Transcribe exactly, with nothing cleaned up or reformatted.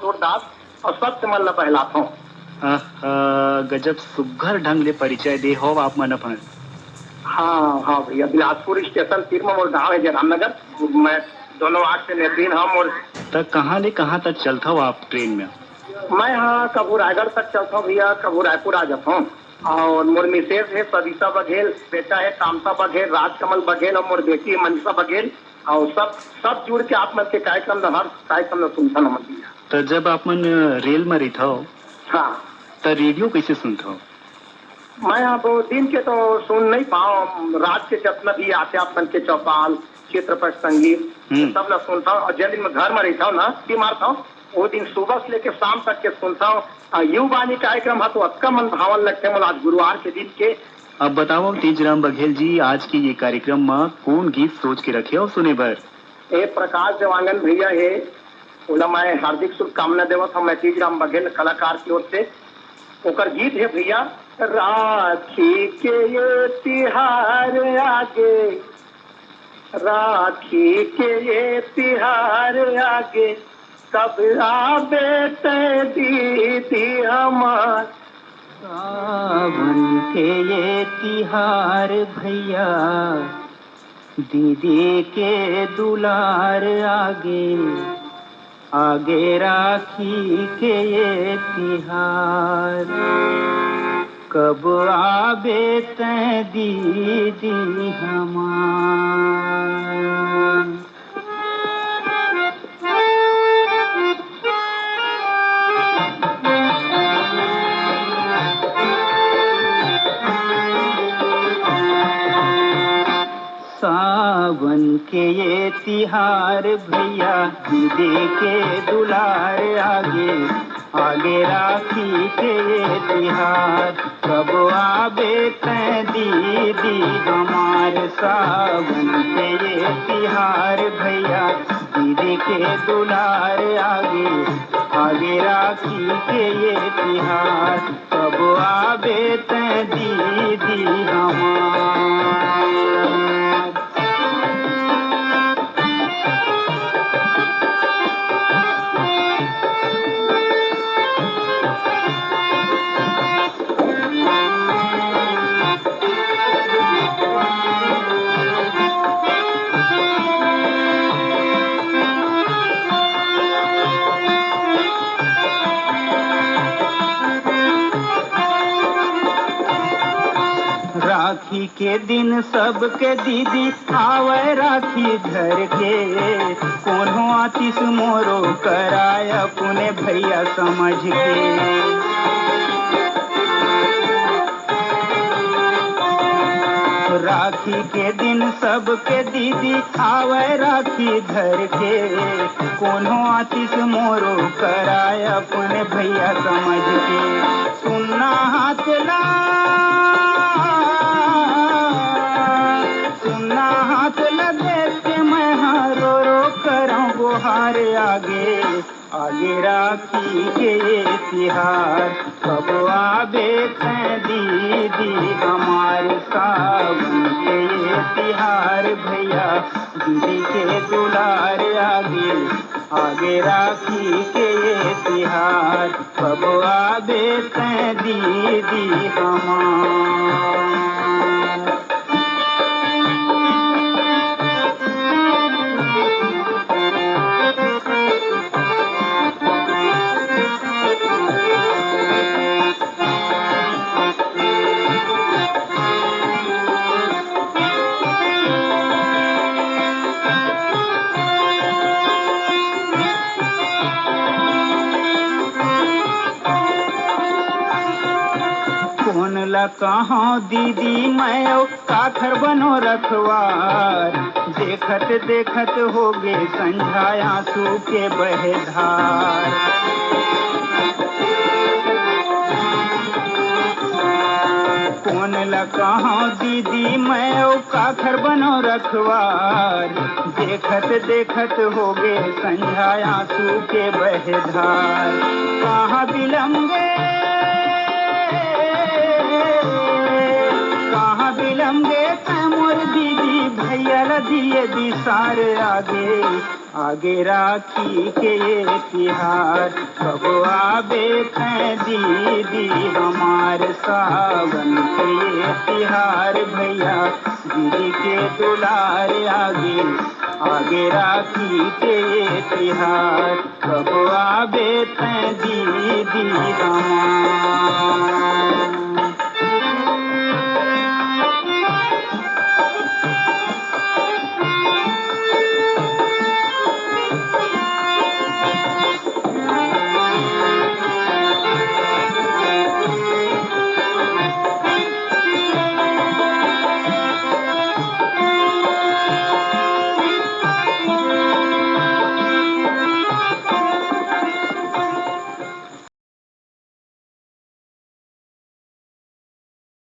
जोरदार अउ सत्य मन ल बहलाथंव। आहा, गजब सुग्घर ढंग ले परिचय दे हव आप मन अपन। हाँ, हाँ भैया, बिलासपुर स्टेशन तीर म मोर गांव हे, जयराम नगर। मैं दोनों वार्ड से नेतृन हंव मोर। त कहाँ ले कहाँ तक चलथव आप ट्रेन में? मैं हाँ, कभू रायगढ़ तक चलथंव भैया, कभू रायपुर आ जाथंव। अउ मोर मिसेज हे सविता बघेल, बेटा हे कामता बघेल, राजकमल बघेल अउ मोर बेटी हे मनीषा बघेल। अउ सब, सब जुड़ के आप मन के कार्यक्रम ल, हर कार्यक्रम ल सुनथन हमन भैया। त जब आप मन रेल म रहिथव, हाँ। त रेडियो कइसे सुनथव? मैं अब दिन के तो सुन नहीं पाओ, रात के जितना भी आते आप मन के चौपाल, चित्रपट, संगीत, हम्म। सब ला सुनथंव। अउ जब दिन मैं घर में रहता हूँ ना, बीमार था, वो दिन सुबह से लेके शाम तक के सुनता हूँ। आ, युववाणी कार्यक्रम है तो अतका मन भावन लगते, मोला आज गुरुवार के दिन के। अब बताओ तेजराम बघेल जी, आज के ये कार्यक्रम में कौन गीत सोच के रखे हो सुने बर? ए प्रकाश देवांगन भैया हे, ओला मैं हार्दिक शुभकामना देवत हूँ, मैं तेजराम बघेल कलाकार की ओर से। ओकर गीत हे भैया, राखी के ये तिहार आगे, राखी के ये तिहार आगे, कब आबे तै दीदी हमार। सावन के ये तिहार भैया, दीदी के दुलार आगे, आगे राखी के ये तिहार। कब आबे तै दीदी हमार। सावन के ये तिहार भैया, दीदी के दुलार आगे, आगे राखी के ये तिहार। कब आबे तै दीदी हमार, सावन के ये तिहार भैया, दीदी के दुलार आगे, आगे राखी के ये तिहार। कब आबे तै दीदी हमार। राखी के दिन सबके दीदी आवय राखी धर के, कोनो आतिस मोरो कराय अपने भैया समझ के। राखी के दिन सबके दीदी आवय राखी धर के, कोनो आतिस मोरो कराय अपने भैया समझ के। सुन्ना हाथ ला, सुन्ना हाथ ला देख के मैं हा रो रो करौं गोहार आगे। आगे राखी के ये तिहार, कब आबे तै दीदी हमार। सावन के ये तिहार भैया, दीदी के दुलार आगे, आगे राखी के ये तिहार, कब आबे तै दीदी हमार। कोन ला कहों दीदी मैं अउ काखर बनो रखवार, देखत देखत होगे संझा आंसू के बहे धार। कोन ला कहों दीदी मैं अउ काखर बनो रखवार, देखत देखत होगे संझा आंसू के बहे धार। कहाँ बिलम गे, कहाँ बिलम गे तै मोर दीदी भैया ला दिए बिसार आगे, आगे राखी के ये तिहार। कबो आबे तैं दीदी हमार, सावन के ये तिहार भैया, दीदी के दुलार आगे, आगे राखी के ये तिहार। कबो आबे तैं दीदी हमार।